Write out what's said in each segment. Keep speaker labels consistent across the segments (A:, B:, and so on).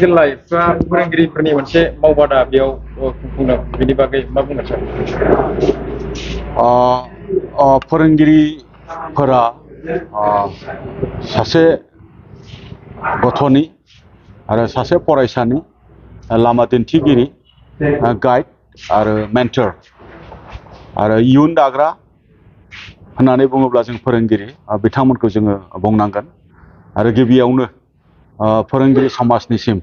A: जिल्लाफ्रा फोरोंगिरिफोरनि मोनसे मावबादा बेयाव खुंफुंदों बेनि बागै मा बुंगोन सार?
B: फोरोंगिरिफोरा सासे गथ'नि आरो सासे फरायसानि लामा दिन्थिगिरि गाइड आरो मेन्टर आरो इयुन दाग्रा होननानै बुङोब्ला जों फोरोंगिरि बिथांमोनखौ जोङो बुंनांगोन आरो गिबियावनो फोरोंगिरि समाजनिसिम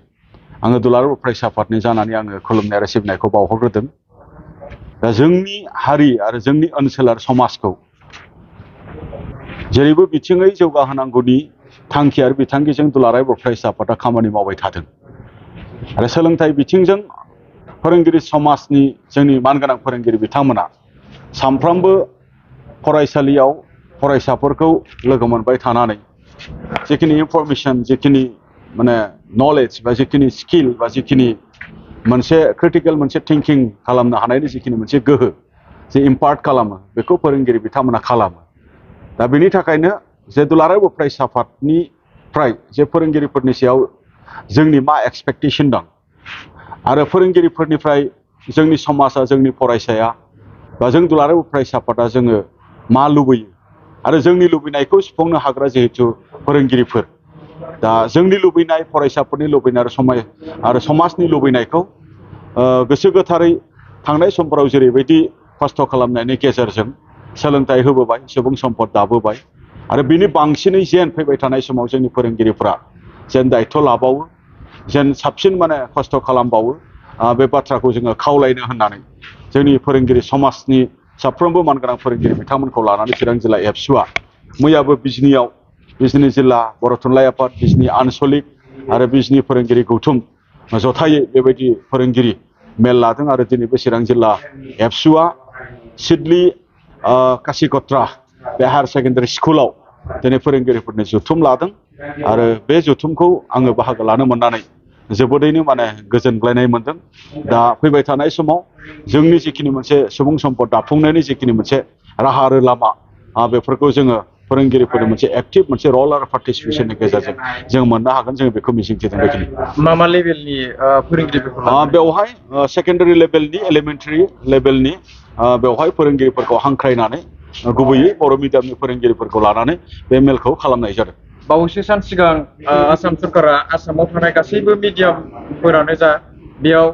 B: आङो दुलाराय बर' फरायसा आफादनि जानानै आङो खुलुमनाय आरो सिबिनायखौ बावहरग्रोदों। दा जोंनि हारि आरो जोंनि ओनसोल आरो समाजखौ जेरैबो बिथिङै जौगाहोनांगौनि थांखि आरो बिथांखिजों दुलाराय बर' फरायसा आफादा खामानि मावबाय थादों आरो सोलोंथाइ बिथिंजों फोरोंगिरि समाजनि जोंनि मानगोनां फोरोंगिरि बिथांमोना सानफ्रोमबो फरायसालियाव फरायसाफोरखौ लोगो मोनबाय थानानै जिखिनि इनफरमेशन जिखिनि माने नलेज बा जिखिनि स्किल बा जिखिनि मोनसे क्रिटिकेल मोनसे थिंकिं खालामनो हानायनि जिखिनि मोनसे गोहो जे इम्पार्ट खालामो बेखौ फोरोंगिरि बिथांमोना खालामो। दा बेनि थाखायनो जे दुलाराय बर' फरायसा आफादनिफ्राय जे फोरोंगिरिफोरनि सायाव जोंनि मा एक्सपेक्टेशन दं आरो फोरोंगिरिफोरनिफ्राय जोंनि समाजा जोंनि फरायसाया बा जों दुलाराय बर' फरायसा आफादा जोङो मा लुबैयो आरो जोंनि लुबैनायखौ सुफुंनो हाग्रा जिहेथु फोरोंगिरिफोर दा जोंनि लुबैनाय फरायसाफोरनि लुबैनाय आरो समाजनि लुबैनायखौ गोसो गोथारै थांनाय समफोराव जेरैबायदि खस्थ' खालामनायनि गेजेरजों सोलोंथाइ होबोबाय सुबुं सम्पद दाबोबाय आरो बिनि बांसिनै जेन फैबाय थानाय समाव जोंनि फोरोंगिरिफ्रा जेन दायथ' लाबावो जेन साबसिन माने खस्थ' खालामबावो बे बाथ्राखौ जोङो खावलायनो होननानै जोंनि फोरोंगिरि समाजनि साफ्रोमबो मानगोनां फोरोंगिरि बिथांमोनखौ लानानै चिरां जिल्ला एबसुआ मैयाबो बिजनि जिल्ला बर' थुनलाइ आफाद बिजनि आनसलिक आरो बिजनि फोरोंगिरि गौथुम जथायै बेबायदि फोरोंगिरि मेल लादों आरो दिनैबो चिरां जिल्ला एबसुआ सिडली कासिकत्रा बे हायार सेकेन्डारि स्कुलाव दिनै फोरोंगिरिफोरनि जथुम लादों आरो बे जथुमखौ आङो बाहागो लानो मोननानै जोबोदैनो माने गोजोनग्लायनाय मोनदों। दा फैबाय थानाय समाव जोंनि जिखिनि मोनसे सुबुं सम्पद दाफुंनायनि जिखिनि मोनसे राहा आरो लामा बेफोरखौ जोङो फोरोंगिरिफोरनि मोनसे एक्टिभ मोनसे रल आरो पार्टिसिपेसननि गेजेरजों जों मोननो हागोन जों बेखौ मिजिंथिदों बेखिनि।
A: मा लेभेलनि फोरोंगिरिफोरखौ
B: बेवहाय सेकेन्डारि लेभेलनि एलिमेन्टारि लेभेलनि बेवहाय फोरोंगिरिफोरखौ हांख्रायनानै गुबैयै बर' मिडियामनि फोरोंगिरिफोरखौ लानानै बे मेलखौ खालामनाय जादों।
A: बावैसो सान सिगां आसाम सरकारा आसामाव थानाय गासैबो मिडियामफोरानो जा बेयाव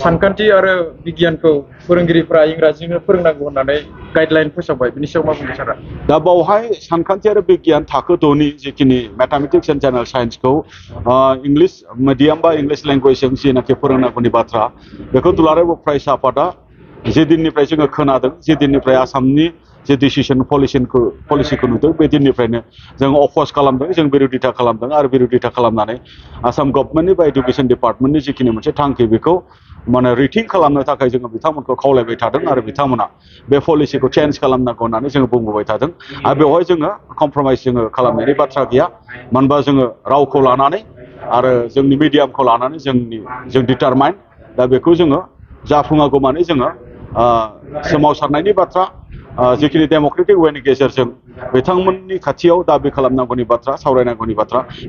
A: सानखान्थि आरो बिगियानखौ फोरोंगिरिफ्रा इंराजिजोंनो फोरोंनांगौ होननानै गाइडलाइन फोसावबाय बिनि सायाव मा बुंनो सारा?
B: दा बावहाय सानखान्थि आरो बिगियान थाखो 2नि जिखिनि मेथामेटिक्स एन्ड जेनेरेल साइन्सखौ इंलिस मिडियाम बा इंलिस लेंगुवेजजों जेनाखि फोरोंनांगौनि बाथ्रा बेखौ दुलाराय बर' फरायसा आफादा जे दिननिफ्राय जोङो खोनादों जे दिननिफ्राय आसामनि जे डिसिसन पलिसिखौ नुदों बे दिननिफ्रायनो जों अफस खालामदों जों बिर'धिता खालामदों आरो बिर'धिता खालामनानै आसाम गभर्नमेन्टनि बा इडुकेसन डिपार्टमेन्टनि जिखिनि मोनसे थांखि बेखौ माने रिथिं खालामनो थाखाय जोङो बिथांमोनखौ खावलायबाय थादों आरो बिथांमोना बे पलिसिखौ चेन्ज खालामनांगौ होननानै जोङो बुंबोबाय थादों आरो बेवहाय जोङो कमप्रमाइस जोङो खालामनायनि बाथ्रा गैया मानो होनबा जोङो रावखौ लानानै आरो जोंनि मिडियामखौ लानानै जों डिटारमाइन दा बेखौ जोङो जाफुङागौ माने जोङो सोमावसारनायनि बाथ्रा जिखिनि डेम'क्रेटिक वेनि गेजेरजों बिथांमोननि खाथियाव दाबि खालामनांगौनि बाथ्रा सावरायनांगौनि बाथ्रा